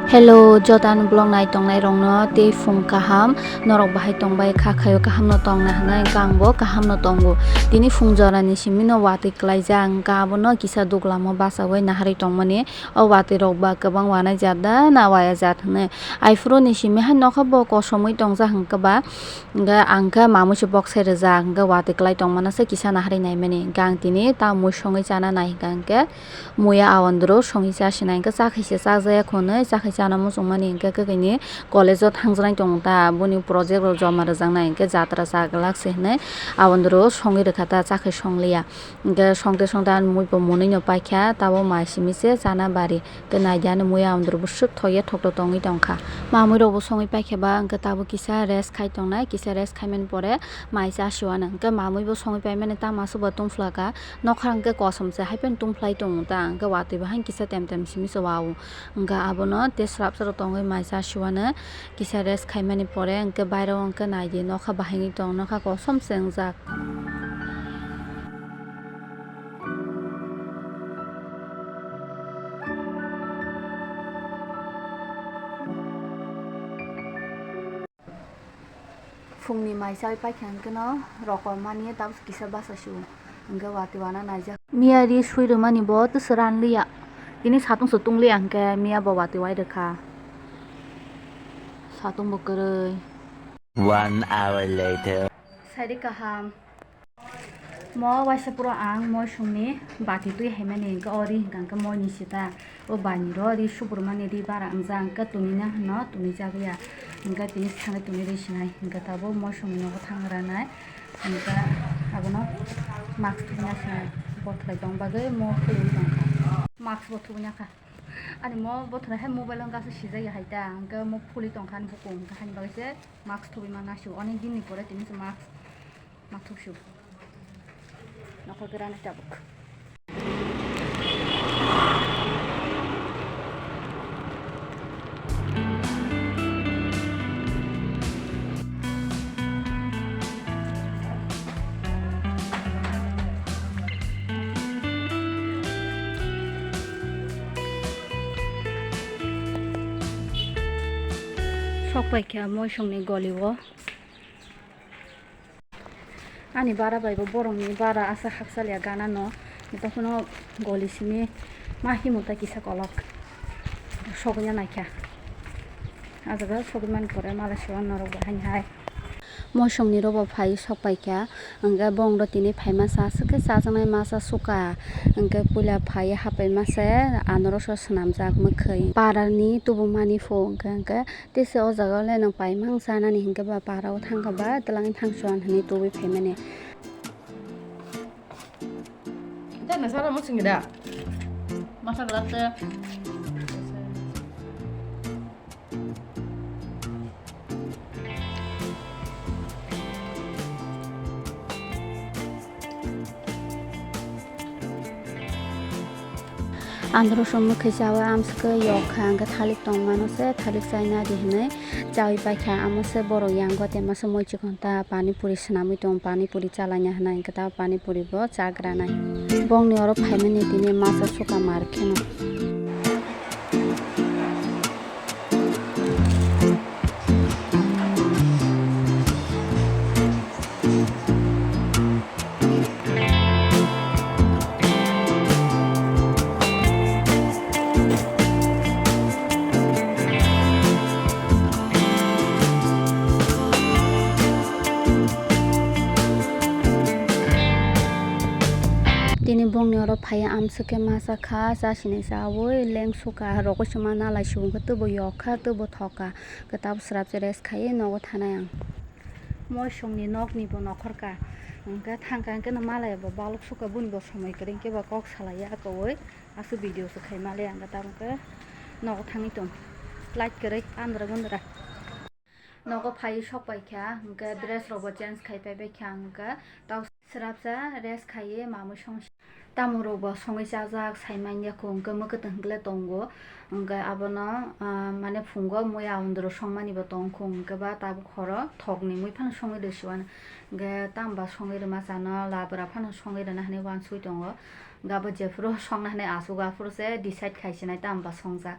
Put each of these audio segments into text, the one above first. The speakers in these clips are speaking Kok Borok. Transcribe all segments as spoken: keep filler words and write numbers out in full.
Hello, joto ani vlog nai tongnai rokno tei phung kaham, norok bahai tongbai kha khaio kaham no tongna hwnwi hwnkhe ang bo kaham no tongo. Tini phung jora ni simi no watwi kwlaijak, hwnkhe abono kisa duglam o bachaui naharwi tongmani. O watwi rok ba kwbang wanai jat da na waya jat hwnwi. Aiphuru ni simi hai nokha bo kosomwi tongjak hwnkhe ba, hwnkhe ang khe mamui se boksai rijak, hwnkhe watwi kwlai tongmano se kisa naharwi naimani. Hwnkhe ang tini ta mui songwi chana nai hwnkha hwnkhe, muya awandru songwi chasinai hwnkhe, chakhai se chajaya khwnwi chakhai chana muchungmani hwnkhe, kwkwi ni college o thangjaknai tongo ta, boni project rok joma rwjaknai hwnkhe, jatra cha glak se hwnwi awandru songwi rwkha ta, chakhai songliya. Hwnkhe songte songte ani mui bo monwi no paikha, tabuk mai simi se chana bari. Hwnkhe naidi ani muya awandru bwswk thokya thokto tongwi tongkha. Mamui rok bo songwi paikha ba, hwnkhe tabuk kisa rest khai tongnai, kisa rest khaimani pore mai chasiwano. Hwnkhe mamui bo songwi paimani tamo aswk bo tungphlaka. Nokha hwnkhe kosom se, hai phano tungphlai tongo ta, hwnkhe watwi bo haino kisa tem tem simi se wao. Hwnkhe abono tei swrapsa rok tongwi mai chasiwano, kisa rest khaimani pore hwnkhe bairo hwnkhe naidi nokha bahai wngwi tong, nokha kosom se wngjak. Phungni mai chawi paikha hwnkhe no rokor mani tabuk kisa basa su hwnkhe watwi wana naijak. Miya ri swi rwmani bo twswk ranliya. Tini satung se tungliya hwnkhe miya bo watwi wai rwkha. Satung bo kwrwi. One hour later. Sairi kaham. Mo waisa puro ang moisongni bati twi haimani hwnkhe o ri hwnkha hwnkhe moini sita o baini ro ri subrumani ri bara wngjak hwnkhe tunina hwno tuni jagwi ya hwnkhe tini sangwi tuni ri sinai hwnkhe tabuk moisongni nogo thang ranai hwnkhe abono mask thubui nasinai bothai tong bagwi mo thubui tongkha mask bo thubui nakha ani mo bothai hai mobile o gasa sijak ya hai ta hwnkhe mo phuli tongkha ani bukung hwnkhe haini bagwi se mask thubui ma nasio onek din ni pore tini se mask. Mathupsu. Nokha gerani tabuk. Sok paikha moisongni golio. Ani bara bai bo borokni bara asa hakchaliya gana no, tokhono goli simi ma himung ta kisa kolok sogwi ya naikha. Ah jaga sogwi mani pore mala siwa norok bo haini hai. Moisongni robo phai sok paikha, hwnkhe borok rok tini phaima sa aswk khe chajaknai masa suka, hwnkhe puila phai hapai masa anoroso swnamjak mwkhwi. Parani tubumani phu hwnkhe, hwnkhe Tei se o jaga o le nwng paimang chanani hinkhe ba para o thangkha ba twlangwi thangsuan hinwi tubui phaimani. Tei nasa ramo singida. Masa glak te. Andro song mwkhwi chawi amswkhe yok kha, hwnkhe thalik tongmano se thalik chaina di hinwi chawi paikha. Amo se borok yango tei masa moi chikon ta pani puri swnamwi tongo, pani puri chalaina hinwi hwnkhe ta pani puri bo chagranai. Bongni oro phaimani tini masa suka mar kheno. Tini bongni oro phaiya amswk khe masa kha, chasinai chawi lengsu kha, rokoi se ma nalai subung khe tubo yok kha, tubo thok kha, khe tabuk swrapsa rest khaiwi nogo thanai ang. Moisongni nokni bo nokhor kha, hwnkhe thangkha hwnkhe no malai bo balok sukha, boni bo somoi kwrwi hwnkhe bo kok salaiya kwrwi, aswk video se khai maliya hwnkhe tabuk khe nogo thangwi tong, light kwrwi andra gundra. Nogo phaiwi sok paikha, hwnkhe dress rokbo change khai paibaikha, hwnkhe tau swrapsa rest khaiwi mamwi songsi. Tamorokbo songwi chajak sai manya kho, hwnkhe mwkhwtwng hwnkhe le tongo, hwnkhe abono, ah, mane phungo muya awandru songmanibo tongkho, hwnkhe ba tabuk horo thokni mui phano songwi rwsiwano, hwnkhe tamo ba songwi rwma chano labra phano songwi rwna hinwi uansugwi tongo, hwnkhe abo jephuru songna hinwi achugo aphuru se decide khaisinai tamo ba songjak.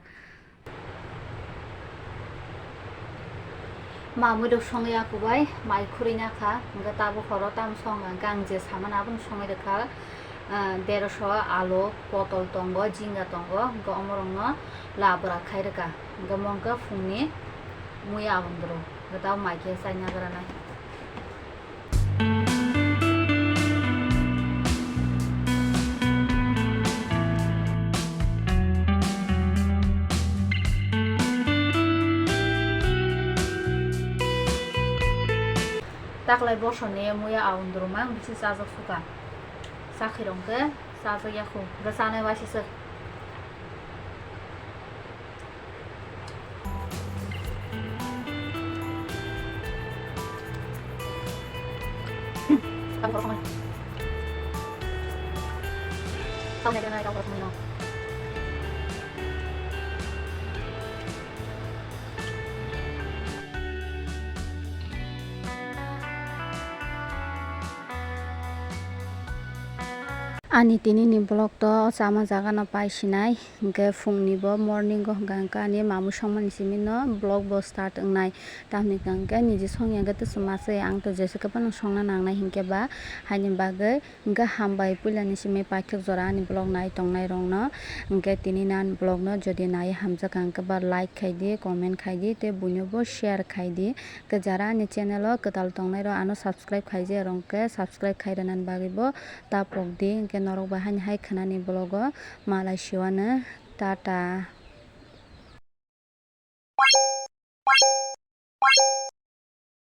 Mamui rok songwi aku bai mai khurui na kha, hwnkhe tabuk horo tamo song hwnkhe ang je samani abono songwi rwkha. Ah, deroso alu, potol tongo, jinga tongo, hwnkhe omorokno labra khai rwkha. Hwnkhe mo hwnkhe phungni muya abondro, hwnkhe tabuk mai khe chaina granai. Taklai bosoni muya aundrumang bisi chajak suka. Sakhi rong khe chajak yakhu. Hwnkhe chanai waisiswk. Ani tini ni vlog to chama jaga no pai sinai, hwnkhe phung ni bo morning o hwnkha hwnkhe ani mamui songmani simi no vlog bo start wngnai, tamni hwnkha hwnkhe niji song ya hwnkhe twswk ma se ang to jesa khe phano songna nangnai hinkhe ba haini bagwi hwnkhe hambai puila ni simi paithak jora ani vlog nai tongnai rok no, hwnkhe tini ni ani vlog no jodi nai hamjak kha hwnkhe ba like khai di, comment khai di tei buino bo share khai di. Hwnkhe jara ani channel o kwtal tongnai rok ano subscribe khaijak rok hwnkhe subscribe khai rwnani bagwi bo ta pok di, hwnkhe norok bai haini hai khwnani vlog o malai siwano tata.